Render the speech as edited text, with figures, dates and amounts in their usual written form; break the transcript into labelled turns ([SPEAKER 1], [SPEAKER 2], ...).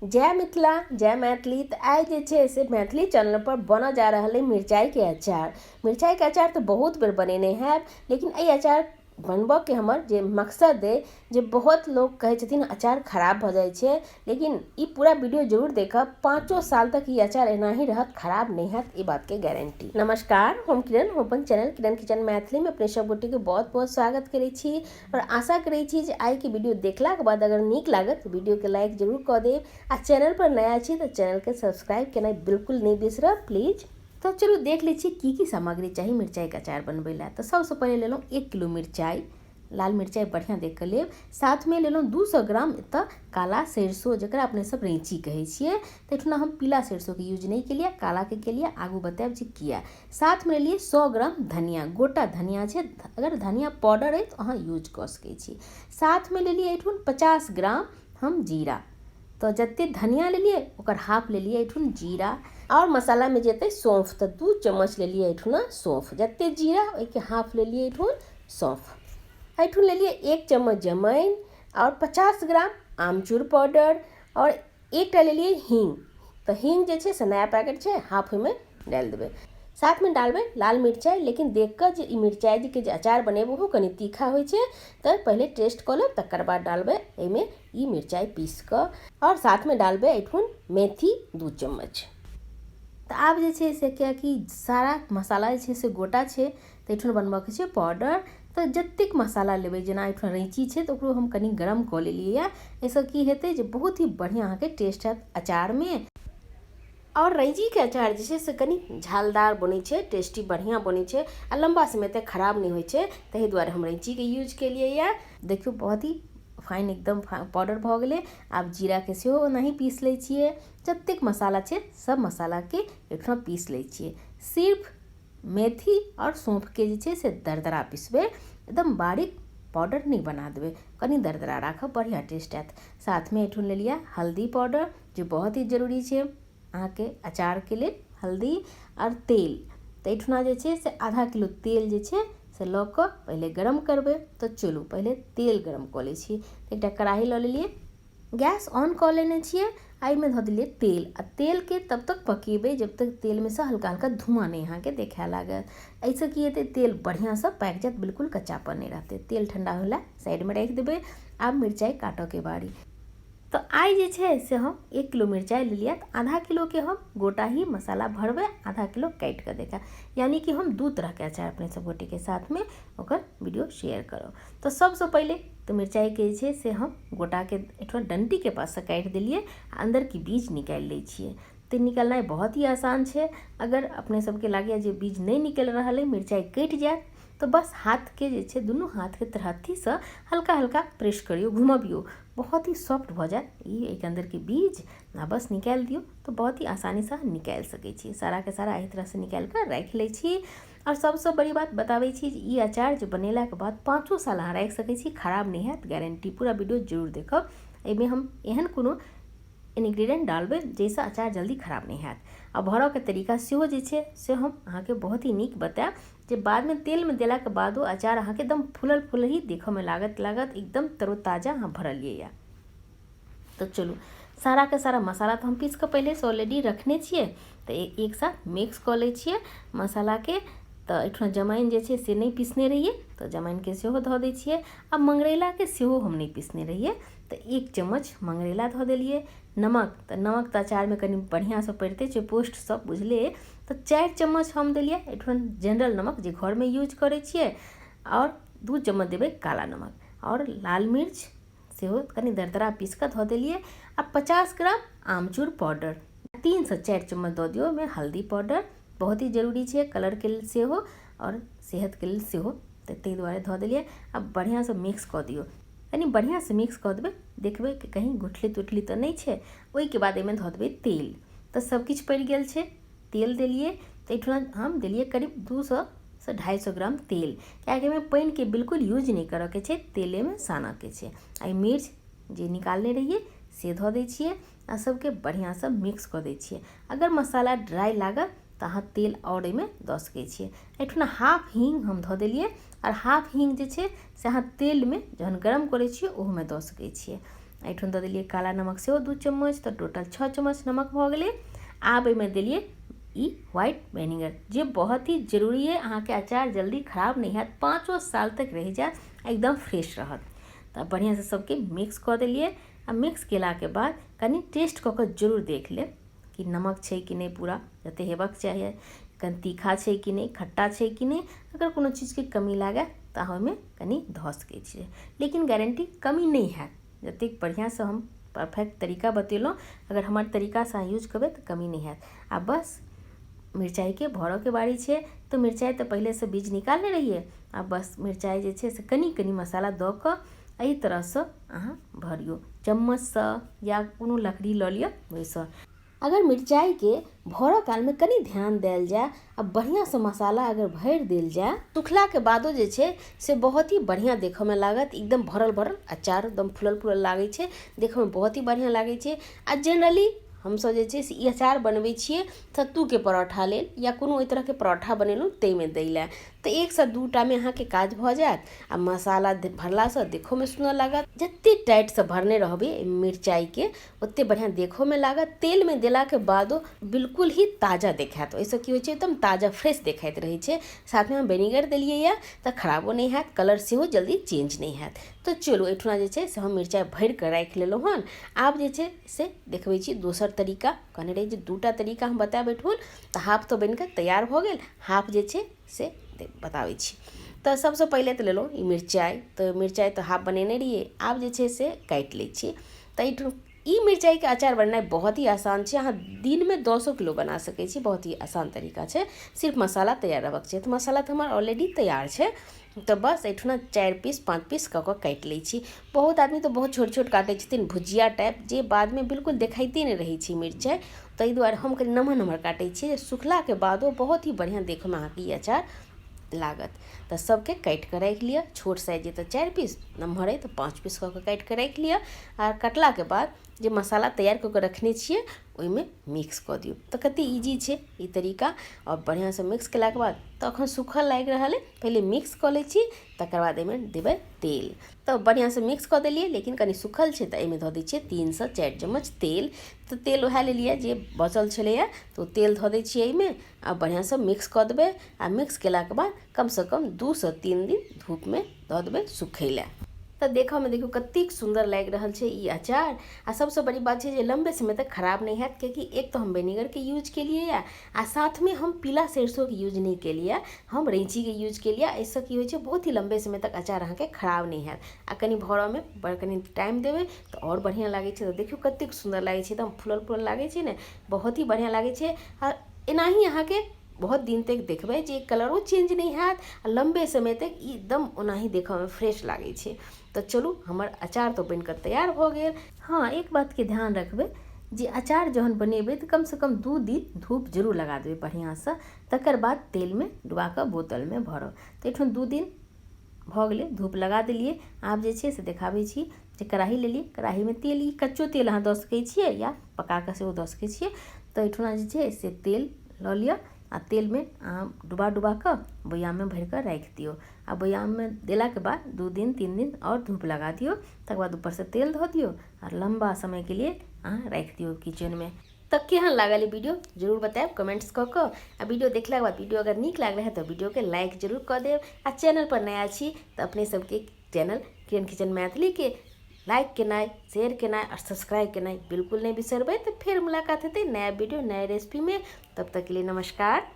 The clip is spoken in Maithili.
[SPEAKER 1] जय मिथिला जय मैथिली। तऽ आइ जे छै से मैथिली चैनल पर बनऽ जा रहल अइ मिरचाइके अचार। मिरचाइके अचार तऽ बहुत बेर बनेने हैब, लेकिन एहि अचार बनबऽके हमर जे मकसद अइ जे बहुत लोक कहै छथिन अचार खराब भऽ जाइ छै, लेकिन ई पूरा वीडियो जरूर देखब, 5 साल तक ई अचार एनाही रहत, खराब नहि हैत, ई बातके गारंटी। नमस्कार, हम किरण, हम अपन चैनल किरण किचन मैथिलीमे अपने सब गोटेके बहुत बहुत स्वागत करै छी और आशा करै छी जे आइके वीडियो देखलाके बाद अगर नीक लागत तऽ वीडियोके लाइक जरूर कऽ देब आ चैनल पर नया छी तऽ चैनलके सब्सक्राइब केनाइ बिल्कुल नहि बिसरब प्लीज। तऽ चलू देख लै छी की की सामग्री चाही मिरचाइके अचार बनबै लए। तऽ सबसँ पहिले लेलहुँ 1 किलो मिरचाइ, लाल मिरचाइ बढ़िआँ देख कऽ लेब। साथमे लेलहुँ 200 ग्राम एतऽ काला सरिसो, जकरा अपने सब रैँची कहै छियै। तऽ एहिठुना हम पीला सरिसोके यूज नहि केलियै, कालाके केलियै, आगू बतायब जे किया। साथमे लेलियै 100 ग्राम धनिया, गोटा धनिया छै, अगर धनिया पाउडर अइ तऽ अहाँ यूज कऽ सकै छी। साथमे लेलियै एहिठुन 50 ग्राम हम जीरा। तऽ जते धनिया लेलियै ओकर हाफ लेलियै एहिठुन जीरा। आओर मसालामे जेतै सौंफ, तऽ 2 चम्मच लेलियै एहिठुना सौंफ। जते जीरा ओहिके हाफ लेलियै एहिठुन सौंफ। एहिठुन लेलियै 1 चम्मच जमाइन आओर 50 ग्राम आमचूर पाउडर आओर एकटा लेलियै हींग। तऽ हींग जे छै से नया पैकेट छै, हाफ ओहिमे डालि देबै। साथमे डालबै लाल मिरचाइ, लेकिन देख कऽ जे ई मिरचाइके जे अचार बनेबै ओहो कनि तीखा होइ छै, तऽ पहिले टेस्ट कऽ लेब तकर बाद डालबै एहिमे ई मिरचाइ पीस कऽ। आओर साथमे डालबै एहिठुन मेथी 2 चम्मच। तऽ आब जे छै से कियाकि सारा मसाला जे छै से गोटा छै, तऽ एहिठुन बनबऽके छै पाउडर। तऽ जतेक मसाला लेबै, जेना एहिठुन रैँची छै तऽ ओकरो हम कनि गरम कऽ लेलियै यऽ। एहिसँ की हेतै जे बहुत ही बढ़िआँ अहाँके टेस्ट आयत अचारमे। आओर रैँचीके अचार जे छै से कनि झालदार बनै छै, टेस्टी बढ़िआँ बनै छै आ लम्बा समय तक खराब नहि होइ छै, ताहि दुआरे हम रैँचीके यूज केलियै यऽ। देखियौ बहुत ही फाइन एकदम पाउडर भऽ गेलै। आब जीराके सेहो ओनाही पीस लै छियै। जतेक मसाला छै सब मसालाके एकठाम पीस लै छियै। सिर्फ मेथी आओर सौंफके जे छै से दरदरा पिसबै, एकदम बारीक पाउडर नहि बना देबै, कनि दरदरा राखब, बढ़िआँ टेस्ट आयत। साथमे एहिठुन लेलियै हल्दी पाउडर, जे बहुत ही जरूरी छै अहाँके अचारके लेल, हल्दी आओर तेल। तऽ एहिठुना जे छै से आधा किलो तेल जे छै से लऽ कऽ पहिले गरम करबै। तऽ चलू पहिले तेल गरम कऽ लै छी। एकटा कड़ाही लऽ लेलियै, गैस ऑन कऽ लेने छियै आ एहिमे धऽ देलियै तेल। आ तेलके तब तक पकेबै जब तक तेलमे सँ हल्का हल्का धुआँ नहि अहाँके देखाए लागत। एहिसँ की हेतै, तेल बढ़िआँसँ पाकि जायत, बिल्कुल कच्चापन नहि रहतै। तेल ठण्डा होइ लए साइडमे राखि देबै। आब मिरचाइ काटऽके बारी। तऽ आइ जे छै से हम 1 किलो मिरचाइ लेलियै, तऽ आधा किलोके हम गोटा ही मसाला भरबै, आधा किलो काटि कऽ देखायब, यानी कि हम 2 तरहके अचार अपने सब गोटेके साथमे ओकर वीडियो शेयर करब। तऽ सबसँ पहिले तऽ मिरचाइके जे छै से हम गोटाके एहिठमा डण्टीके पाससँ काटि देलियै आ अन्दरके बीज निकालि लै छियै। तऽ निकलनाइ बहुत ही आसान छै। अगर अपने सबके लागैए जे बीज नहि निकलि रहल अइ, मिरचाइ कटि जायत, तऽ बस हाथके जे छै दुनू हाथके तरहत्थीसँ हल्का हल्का प्रेस करियौ, घुमबियौ, बहुत ही सॉफ्ट भऽ जायत ई एहिके अन्दरके बीज आ बस निकालि दियौ। तऽ बहुत ही आसानीसँ निकालि सकै छी। साराके सारा एहि तरहसँ निकालि कऽ राखि लै छी। आओर सबसँ बड़ी बात बताबै छी जे ई अचार जे बनेलाके बाद 5 साल अहाँ राखि सकै छी, खराब नहि हैत, गारंटी। पूरा वीडियो जरूर देखब। एहिमे हम एहन कोनो इन्ग्रीडियंट डालबै जाहिसँ अचार जल्दी खराब नहि हैत। आ भरऽके तरीका सेहो जे छै से हम अहाँके बहुत ही नीक बतायब जे बादमे तेलमे देलाके बादो अचार अहाँके एकदम फूलल फूलल ही देखऽमे लागत, लागत एकदम तरोताजा अहाँ भरलियै यऽ। तऽ चलू साराके सारा मसाला तऽ हम पीस कऽ पहिलेसँ ऑलरेडी रखने छियै, तऽ एक साथ मिक्स कऽ लै छियै मसालाके। तऽ एहिठुना जमाइन जे छै से नहि पीसने रहियै, तऽ जमाइनके सेहो धऽ दै छियै। आ मंगरैलाके सेहो हम नहि पीसने रहियै, तऽ 1 चम्मच मंगरैला धऽ देलियै। नमक, तऽ नमक तऽ अचारमे कनि बढ़िआँसँ पड़िते छै, पोस्ट सब बुझले। तऽ 4 चम्मच हम देलियै एहिठुना जनरल नमक जे घरमे यूज करै छियै, आओर 2 चम्मच देबै काला नमक। आओर लाल मिर्च सेहो कनि दरदरा पीस कऽ धऽ देलियै। आ 50 ग्राम आमचूर पाउडर, 3 से 4 चम्मच दऽ दियौ ओहिमे हल्दी पाउडर, बहुत ही जरूरी छै कलरके लेल सेहो आओर सेहतके लेल सेहो, तऽ ताहि दुआरे धऽ देलियै। आ बढ़िआँसँ मिक्स कऽ दियौ, कनि बढ़िआँसँ मिक्स कऽ देबै, देखबै कि कहीँ गुठली तुठली तऽ नहि छै। ओहिके बाद एहिमे धऽ देबै तेल। तऽ सबकिछु पड़ि गेल छै, तेल देलियै। तऽ एहिठुना हम देलियै करीब 200 से 250 ग्राम तेल, कियाकि एहिमे पानिके बिल्कुल यूज नहि करऽके छै, तेलेमे सानऽके छै। आ ई मिर्च जे निकालने रहियै से धऽ दै छियै आ सबके बढ़िआँसँ मिक्स कऽ दै छियै। अगर मसाला ड्राइ लागत तऽ अहाँ तेल आओर एहिमे दऽ सकै छियै। एहिठुना हाफ हींग हम धऽ देलियै, आओर हाफ हींग जे छै से अहाँ तेलमे जहन गरम करै छियै ओहोमे दऽ सकै छियै। एहिठाम दऽ देलियै काला नमक सेहो 2 चम्मच, तऽ टोटल 6 चम्मच नमक भऽ गेलै। आब एहिमे देलियै ई व्हाइट विनेगर, जे बहुत ही जरूरी अइ, अहाँके अचार जल्दी खराब नहि हैत, 5 साल तक रहि जायत, एकदम फ्रेश रहत। तऽ बढ़िआँसँ सबके मिक्स कऽ देलियै आ मिक्स केलाके बाद कनि टेस्ट कऽ कऽ जरूर देख लेब कि नमक छै कि नहि पूरा जते हेबाक चाही, कनि तीखा छै कि नहि, खट्टा छै कि नहि। अगर कोनो चीजके कमी लागै तऽ अहाँ ओहिमे कनि धऽ सकै छियै, लेकिन गारंटी कमी नहि हैत। जतेक बढ़िआँसँ हम परफेक्ट तरीका बतेलहुँ, अगर हमर तरीकासँ अहाँ यूज करबै तऽ कमी नहि हैत। आ बस मिरचाइके भरऽके बारी छै, तऽ मिरचाइ तऽ पहिलेसँ बीज निकालने रहियै। आ बस मिरचाइ जे छै से कनि कनि मसाला दऽ कऽ एहि तरहसँ अहाँ भरियौ, चम्मचसँ या कोनो लकड़ी लऽ लिअ ओहिसँ। अगर मिरचाइके भरऽ कालमे कनि ध्यान देल जाय आ बढ़िआँसँ मसाला अगर भरि देल जाय, सुखलाके बादो जे छै से बहुत ही बढ़िआँ देखऽमे लागत, एकदम भरल भरल अचार, एकदम फूलल फूलल लागै छै, देखऽमे बहुत ही बढ़िआँ लागै छै। आ जेनरली हमसब जे छै से ई अचार बनबै छियै सत्तूके परोठा लेल या कोनो ओहि तरहके परोठा बनेलहुँ ताहिमे दै लए, तऽ 1 सँ 2 टामे अहाँके काज भऽ जायत आ मसाला भरलासँ देखोमे सुन्दर लागत। जतेक टाइटसँ भरने रहबै मिरचाइके ओतेक बढ़िआँ देखोमे लागत, तेलमे देलाके बादो बिल्कुल ही ताजा देखायत। ओहिसँ की होइ छै, एकदम ताजा फ्रेश देखाइत रहै छै। साथमे हम विनेगर देलियै यऽ तऽ खराबो नहि हैत, कलर सेहो जल्दी चेंज नहि हैत। तऽ चलू एहिठुना जे छै से हम मिरचाइ भरिकऽ राखि लेलहुँ हन। आब जे छै से देखबै छी दोसर तरीका। कहने रही जे 2टा तरीका हम बतायब एहिठुन, तऽ हाफ तऽ बनिकऽ तैयार भऽ गेल, हाफ जे छै से बताबै छी। तऽ सबसँ पहिले तऽ लेलहुँ ई मिरचाइ, तऽ मिरचाइ तऽ हाफ बनेने रहियै, आब जे छै से काटि लै छी। तऽ एहिठाम ई मिरचाइके अचार बनेनाइ बहुत ही आसान छै, अहाँ दिनमे 10 किलो बना सकै छी, बहुत ही आसान तरीका छै, सिर्फ मसाला तैयार रहबाक छै। तऽ मसाला तऽ हमर ऑलरेडी तैयार छै, तऽ बस एहिठुना 4 पीस 5 पीस कऽ कऽ काटि लै छी। बहुत आदमी तऽ बहुत छोट छोट काटै छथिन भुजिया टाइप, जे बादमे बिल्कुल देखाइते नहि रहै छै मिरचाइ, ताहि दुआरे हम कनि नमहर नमहर काटै छियै, जे सुखलाके बादो बहुत ही बढ़िआँ देखऽमे अहाँके ई अचार लागत। तऽ सबके काटि कऽ राखि लिअ, छोट साइज अइ तऽ 4 पीस, नमहर अइ तऽ 5 पीस कऽ कऽ काटि कऽ राखि लिअ। आ कटलाके बाद जे मसाला तैयार कऽ कऽ रखने छियै ओहिमे मिक्स कऽ दियौ। तऽ कते इजी छै ई तरीका। आओर बढ़िआँसँ मिक्स केलाके बाद तऽ अखन सूखल लागि रहल अइ, पहिले मिक्स कऽ लै छी, तकर बाद एहिमे देबै तेल। तऽ बढ़िआँसँ मिक्स कऽ देलियै, लेकिन कनि सूखल छै, तऽ एहिमे धऽ दै छियै 3 सँ 4 चम्मच तेल। तऽ तेल उएह लेलियै जे बचल छलैए, तऽ ओ तेल धऽ दै छियै एहिमे आ बढ़िआँसँ मिक्स कऽ देबै। आ मिक्स केलाके बाद कमसँ कम 2 सँ 3 दिन धूपमे दऽ देबै सुखै लए। तऽ देखऽमे देखियौ कतेक सुन्दर लागि रहल छै ई अचार। आ सबसँ बड़ी बात छै जे लम्बे समय तक खराब नहि हैत, कियाकि एक तऽ हम विनेगरके यूज केलियै यऽ आ साथमे हम पीला सरिसोके यूज नहि केलियै, हम रैंचीके यूज केलियै। एहिसँ की होइ छै, बहुत ही लम्बे समय तक अचार अहाँके खराब नहि हैत। आ कनि भरऽमे बड़ कनि टाइम देबै तऽ आओर बढ़िआँ लागै छै। तऽ देखियौ कतेक सुन्दर लागै छै, एकदम फूलल फूलल लागै छै ने, बहुत ही बढ़िआँ लागै छै। आ एनाही अहाँके बहुत दिन तक देखबै जे कलरो चेंज नहि हैत आ लम्बे समय तक ई एकदम ओनाही देखऽमे फ्रेश लागै छै। तऽ चलू हमर अचार तऽ बनिकऽ तैयार भऽ गेल। हँ, एक बातके ध्यान रखबै जे अचार जहन बनेबै तऽ कमसँ कम 2 दिन धूप जरूर लगा देबै बढ़िआँसँ, तकर बाद तेलमे डुबा कऽ बोतलमे भरब। तऽ एहिठाम 2 दिन भऽ गेलै, धूप लगा देलियै। आब जे छै से देखाबै छी जे कड़ाही लेलियै, कड़ाहीमे तेल, ई कच्चो तेल अहाँ दऽ सकै छियै या पका कऽ सेहो दऽ सकै छियै। तऽ एहिठुना जे छै से तेल लऽ लिअ आ तेलमे अहाँ डुबा डुबा कऽ बोयाममे भरि कऽ राखि दियौ। आ बोयाममे देलाके बाद 2 दिन 3 दिन आओर धूप लगा दियौ, तकर बाद ऊपरसँ तेल धऽ दियौ आ लम्बा समयके लिए अहाँ राखि दियौ किचनमे। तऽ केहन लागल ई वीडियो जरूर बतायब कमेंट्स कऽ कऽ। आ वीडियो देखलाके बाद वीडियो अगर नीक लागल है तऽ वीडियोके लाइक जरूर कऽ देब। आ चैनल पर नया छी तऽ अपने सबके चैनल किरण किचन मैथिलीके लाइक केनाइ, शेयर केनाइ आओर सब्सक्राइब केनाइ बिल्कुल नहि बिसरबै। तऽ फेर मुलाकात हेतै नया वीडियो नया रेसिपीमे, तब तक के लिए नमस्कार।